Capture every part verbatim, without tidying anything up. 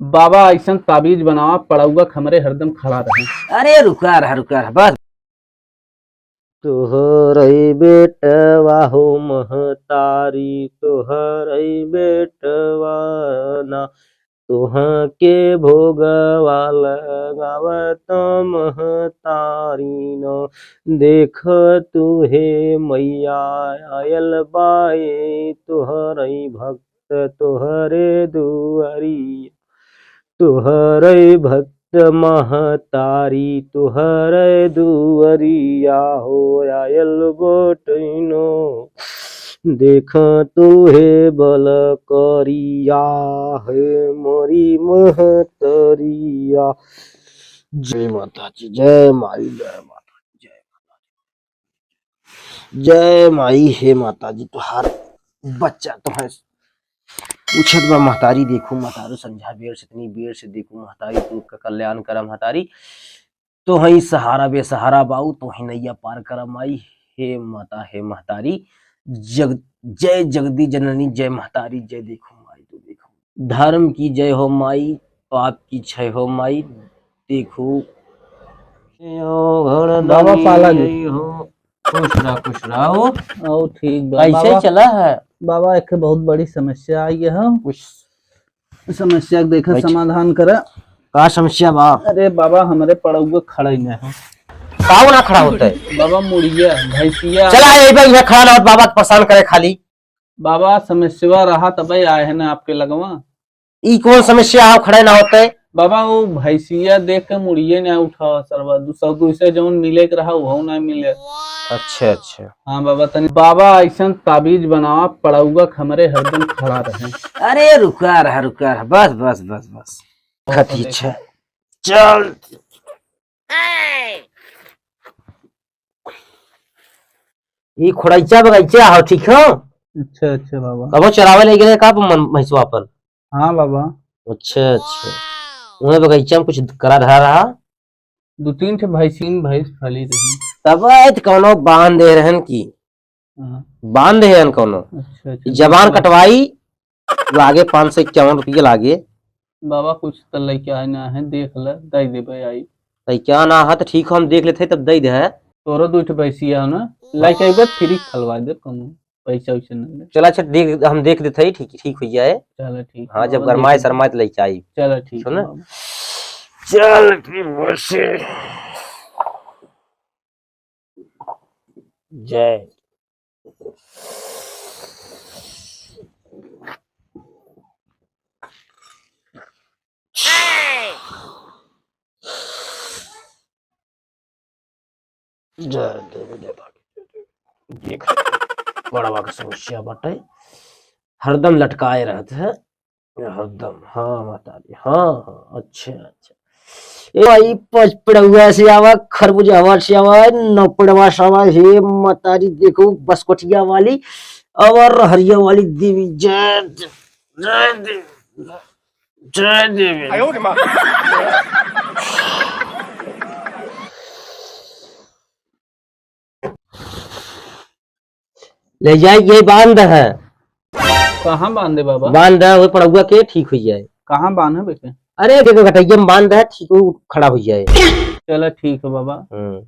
बाबा, अइसन ताबीज बनावा, पड़ौआ क हमरे हरदम खड़ा रहे। अरे रुका रहा, रुका रहा, बस। तोहरे बेटवा हो महतारी, तोहरे बेटवा ना, तोहके भोगवा लगावत महतारी ना। देख तू हे मैया, आयल बाए तोहरे भक्त तोहरे दुआरी। तोहरे भक्त महतारी, तोहरे दुआरिया हो आयल बटैनो। देख तू हे बल करिया, हे मोरी महतरिया। जय माता जी, जय माई, जय माता जी, जय माता जी। जय माई, हे माता जी, तोहार बच्चा तो है। पूछत बा महतारी, देखू महतारू, संझा बेर से, इतनी बेर से, देखू महतारी, तू क-, कल्याण करा महतारी। तो हई सहारा बेसहारा बाऊ, तो हई नैया पार करा माई। हे माता, हे महतारी, जग-, जय जगदी जननी, जय महतारी, जय देखू माई, तू देखू। धर्म की जय हो माई, पाप की क्षय हो माई, देखू। बाबा पाला जी। खुश रहा, खुश रहा हो। ओ, ठीक बा। कैसे बाबा, चला है? बाबा, एक बहुत बड़ी समस्या आई है। कुछ समस्या के देखा, अच्छा। समाधान करा। का समस्या बा? अरे बाबा, हमरे पड़ौआ खड़ा ही ना है। काऊ ना खड़ा होता है? बाबा, मुड़िया, भैंसिया। चला, ये बा, यहाँ खड़ा ना हो, बाबा के परेशान करे खाली। बाबा, समस्या रहा तबे आए हैं ना आपके लगवा। ई कौन समस्या है, खड़े ना होते? बाबा, वो भैंसिया देख के मुड़िए ना उठा सरवा, दू सौ, दू सौ जौन मिले के रहा, वो ना मिले। अच्छा, अच्छा। हाँ बाबा, तनी बाबा, अइसन ताबीज बनावा, पड़ौआ क हमरे हरदम खड़ा रहे। अरे रुका रहा, रुका रहा, बस, बस, बस, बस। खती अच्छा। चल। ई खोड़ैचा बगैचा हो, ठीक हो? अच्छा, अच्छा बाबा। कबो चरावे ले गए का अपन मन-, भैंसवा अपन? हाँ बाबा। अच्छा, अच्छा। उहे बगैचा में कुछ करा धरा रहा? दू तीन ठे भैंसीन भैंस फली रही। तब आए त कौनो बांध दे रहन की। हाँ। बांध दे रहन कौनो। अच्छा, अच्छा। जबान कटवाई, लागे पाँच सौ इक्यावन रुपये लागे। बाबा, कुछ त लइका आए ना है, देख ले, दे देबे आई। लइका ना है त ठीक हो, हम देख लेते, तब दे दे है। तोरो दू ठे भैंसिया हो ना, लइका एक बार फ्री खलवा दे, कौनो पैसा वैसा नहीं ले। चला, अच्छा, देख, हम देख देते हैं, ठीक, ठीक हो जाए। चला, ठीक हाँ, है, जब बाबा, गरमाए देख सरमाए त लइका आई। चला, ठीक सुन है ना? बाबा। चल, फिर वैसे। जय। जय देवी देवता की जय। देख, बड़वा के समस्या बाटे, हरदम लटकाए रहत है। हरदम, हाँ, माता जी, हाँ, हाँ, अच्छा, अच्छा। ए भाई, पच-, पड़ुआ से आवा, खरबूजा से आवा, नौपड़वा से आवा, हे माता जी, देखो, बसकोठिया वाली और हरिया वाली देवी, जय, जय देवी, जय देवी। ले जाए, ये बांध है। कहाँ बांधे बाबा? बांध है, वो पड़ुआ के ठीक हो जाए। कहाँ बांध है बेटे? अरे, देखो, गटैया में बांध है, ठीक हो, खड़ा हो जाए। चला, ठीक है बाबा। हम्म,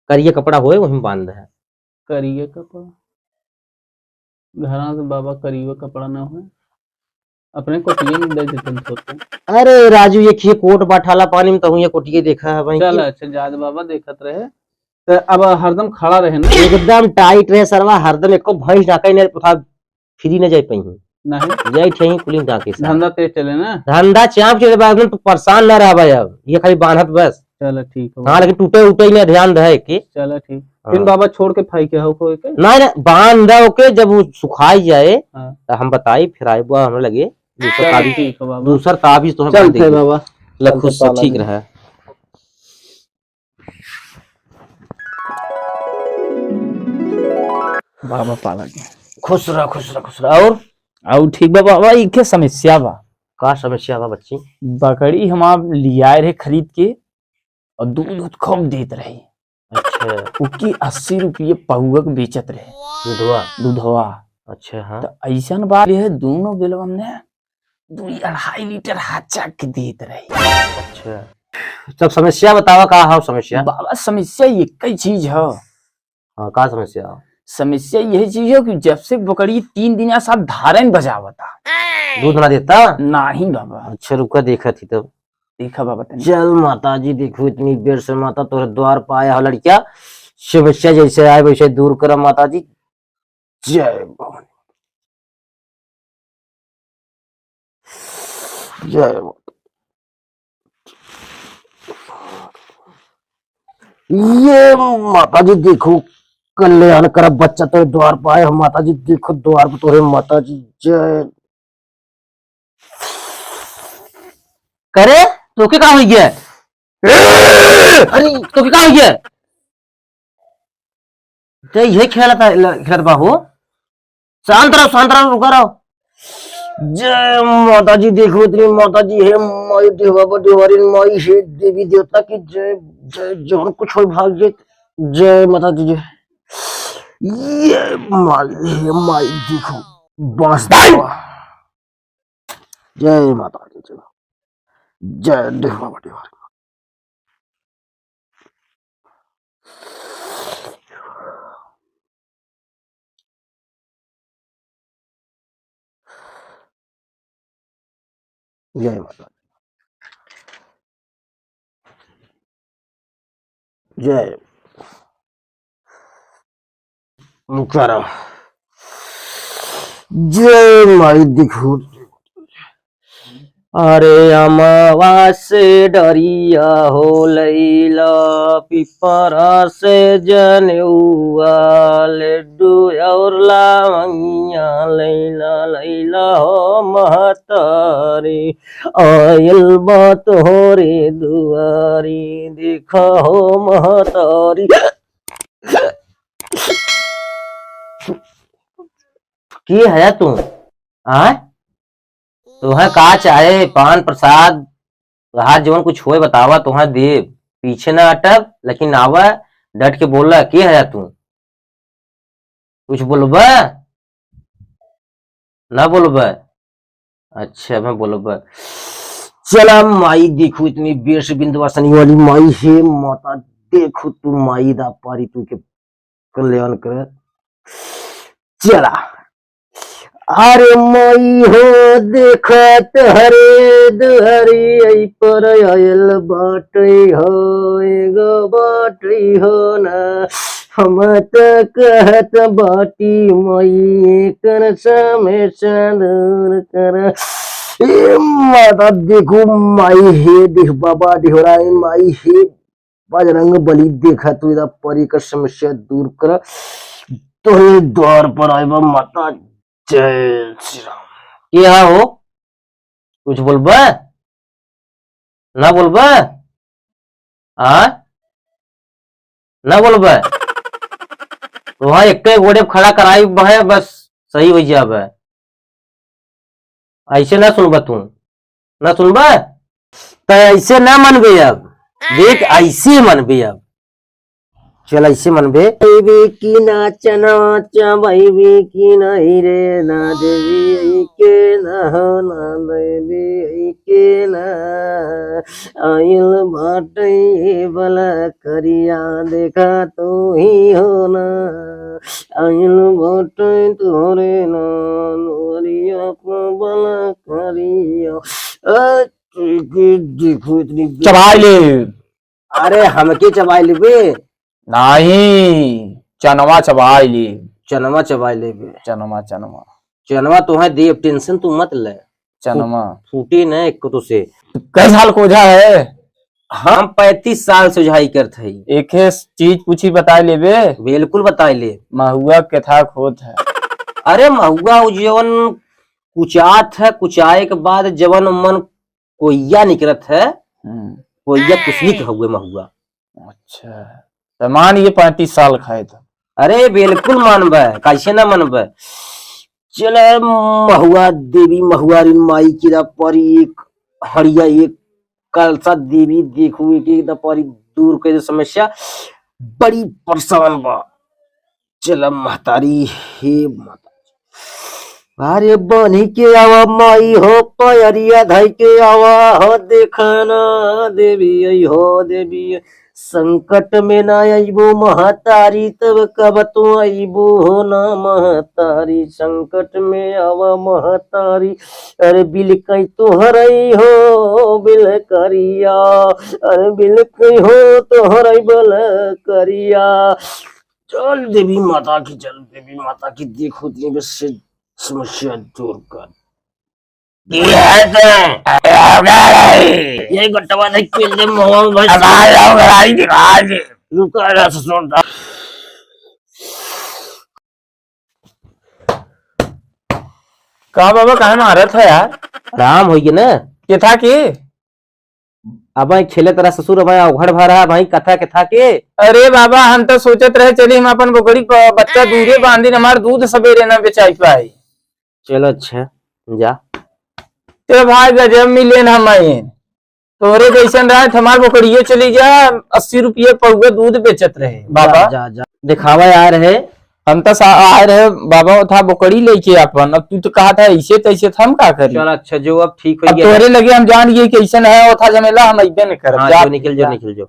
करिया कपड़ा होए, वही में बांध है। करिया कपड़ा? घरा से बाबा करिया कपड़ा ना होए। अपने कोटिये में दे देते हैं छोटे। अरे राजू, ये खिए कोट बाठाला पानी में, तहु ये कोटिये देखा है भाई चल, की। अच्छा, जाद बाबा देखत रहे। तो अब हरदम खड़ा रहे ना। एकदम टाइट रहे सरवा, हरदम एको भैंस ढाके नहीं, पुथा फ्री न जाए पाई। नहीं। जाए थे ही कुली ढाके से। धंधा तेज चले ना। धंधा चाप चले बा, एकदम तू परेशान ना रह भाई, अब ये खाली बांधत बस। चलो ठीक है हाँ, बाबा। लेकिन टूटे उटे ही ना, ध्यान रहे के। चलो ठीक। हाँ। फिर बाबा छोड़ के फाई के हो कोई के? नहीं, नहीं, बांध दे ओके, जब वो सुखाई जाए, हाँ। तो हम बताई, फिर आए बुआ हम लगे। दूसर चलो ताबीज, ठीक है बाबा। दूसर ताबीज तो हम चल बांध देंगे। बाबा। लखुश चल सब ठीक बाबा। रहे। बाबा पाला के। खुश रह, खुश रह, खुश रह। और? और ठीक बा बाबा, इके समस्या बा। का समस्या बा बच्ची? बकरी हम आप लियाए रहे खरीद के और दूध, दूध खूब देत रहे। अच्छा। उकी अस्सी रुपये पौवा के बेचत रहे। दूधवा? दूधवा। अच्छा, हाँ। तो ऐसन बात ये है, दोनों बेलवा में दुई अढ़ाई लीटर हाचा के देत रही। अच्छा, तब समस्या बतावा, का हौ समस्या? बाबा, समस्या एक ही चीज है। हाँ, का समस्या? समस्या यही चीज है कि जब से बकरी तीन दिन या साथ धारन बजावता। दूध ना देता? नहीं बाबा। अच्छा, रुका, देखत ही तब। देखा बाबा तनी। चल माता जी, देखो इतनी देर से माता तोरे द्वार पर आया हो लड़किया, समस्या जैसे आए वैसे दूर करा माता जी। जय भवानी। जय माता। ये माता जी देखो, कल्याण करा बच्चा तोरे द्वार पर आए हो माता जी, देखो द्वार पर तोरे माता जी। जय। करे, तोके का होइ गया? अरे, तोके का होइ गया? ते ये खेलत, खेलत बा हो। शांत रहो, शांत रहो, रुका रहो। जय माता जी, देखो इतनी माता जी है, माई देवा बा देवारिन माई है, देवी देवता की जय, जय, जौन कुछ हो भाग जय, जय माता जी, जय। ये माई है, माई देखो, बांस देवा। जय माता दी, जय। जय देव बाबा देव। जय माता। जय। मुकरा। जय माई दिखू। अरे अमावा से डरिया हो लैला, पिपरा से जनेउआ, लड्डू और लावंगिया लैला, लैला हो महतारी। आयल बा तोहरे दुआरी, देखा हो महतारी। के हया तू? आय? तोहे का चाहे? पान प्रसाद, तोहार जवन कुछ होए बतावा, तोहे देब। पीछे ना हटब, लेकिन आवा, डट के बोला, के हया तू? कुछ बोलबा? ना बोलबा? अच्छा, मैं बोलबा। चला माई, देखू इतनी बेस बिंदवासनी वाली माई है, माता देखू तू माई दा पारी तू के कल्याण करे। चला। अरे माई हो, देखत हरे दुहरी, ऐ पर आयल बाटै हो, एगो बाटै हो ना। हम त कहत बाटी माई, एकर समस्या दूर कर। ए माता देखू माई हे, देख बाबा देहराइन माई हे, बजरंग बली देखा तू इदा परी कर समस्या दूर कर। तोरे द्वार पर आए बा माता, जय श्री राम। के हा हो? कुछ बोलबा? ना बोलबा? आ? ना बोलबा? तो हाँ, एक गोड़े पे खड़ा कराई बहे, बस सही हो जाबे। ऐसे ना सुनबा तू, ना सुनबा? त ऐसे ना मनबे अब, देख ऐसे मनबे अब। चल ऐसे मनबे। देवी की ना चनवा चबैबी की नहीं रे, ना देवी के ना हो, ना देवी के ना। आइल बाटै बला करिया, देखा तू ही हो ना। आइल बाटै तोरे ना, नोरिया को बला करिया। ए, देखो इतनी चबाई ले। अरे, हमके चबाई लेबे? नहीं, चनवा चबाई ले। चनवा चबाई लेबे? चनवा, चनवा। चनवा तोहे देब, tension तू मत ले। चनवा। फू-, फूटे न एक तो से। कै साल के ओझा है? हम पैंतीस साल से ओझाई करत हई। एके चीज पूछी, बताई लेबे? बिल्कुल बताई ले। महुआ केथा खोत है? अरे महुआ उ जवन कुचात है, कुचाए के बाद जवन मन कोइया निकरत है, हम्म। कोइया कुछ नहीं कहुए महुआ। अच्छा, त मान ये पैंतीस साल खाए तो। अरे बिल्कुल मानबे, कैसे ना मानबे। चल महुआ देवी, महुआरी माई की दा परी एक हड़िया, एक कलसा देवी देखू, एक एक दा परी दूर कर दे समस्या, बड़ी परेशान बा। चल महतारी, हे माता। अरे बान्ही के आवा माई हो, पयरिया धई के आवा हो, देखा ना देवी आई हो देवी। संकट में ना अइबो महतारी, तब कब तू अइबो हो ना महतारी। संकट में आवा महतारी, अरे बिलकई तोहरई हो बिलकरिया, अरे बिलकई हो तोहरई बिलकरिया। चल देवी माता की, चल देवी माता की, देखो ती बस से समस्या दूर कर। ये है तो, ये गटवा देख के दे मोहन भाई। हमारे लोग लड़ाई दिखा दे। रुका रहा ससुर। का बाबा, काहे मारत है यार? आराम होइगे ना? के था के? अब खेलत रहा ससुर, अब अवघड़ भा रहा भाई, कथा के था के? अरे बाबा, हम तो सोचत रहे, चली हम अपन बोकरी प-, बच्चा दूरे बांधिन, हमार दूध सबेरे ना बेचाई पाई। चलो अच्छा, जा। ते भाई गजब मिलेन हम आइन। तोहरे जैसन रहे, हमार बोकरियो चली जा, अस्सी रुपये पौवा दूध बेचत रहे। बाबा। जा, जा, जा। दिखावा यार है। हम तो सा-, आए रहे बाबा, वो था बोकरी लेके अपन, अब तू तो कहा था ऐसे तैसे, तो हम का करी? चल अच्छा, जो अब ठीक हो अब गया। तोहरे लगे हम जान गए कैसन है, वो था झमेला, हम अइबे न करब। हाँ, जा, जो निकल जाओ, जा। निकल जाओ।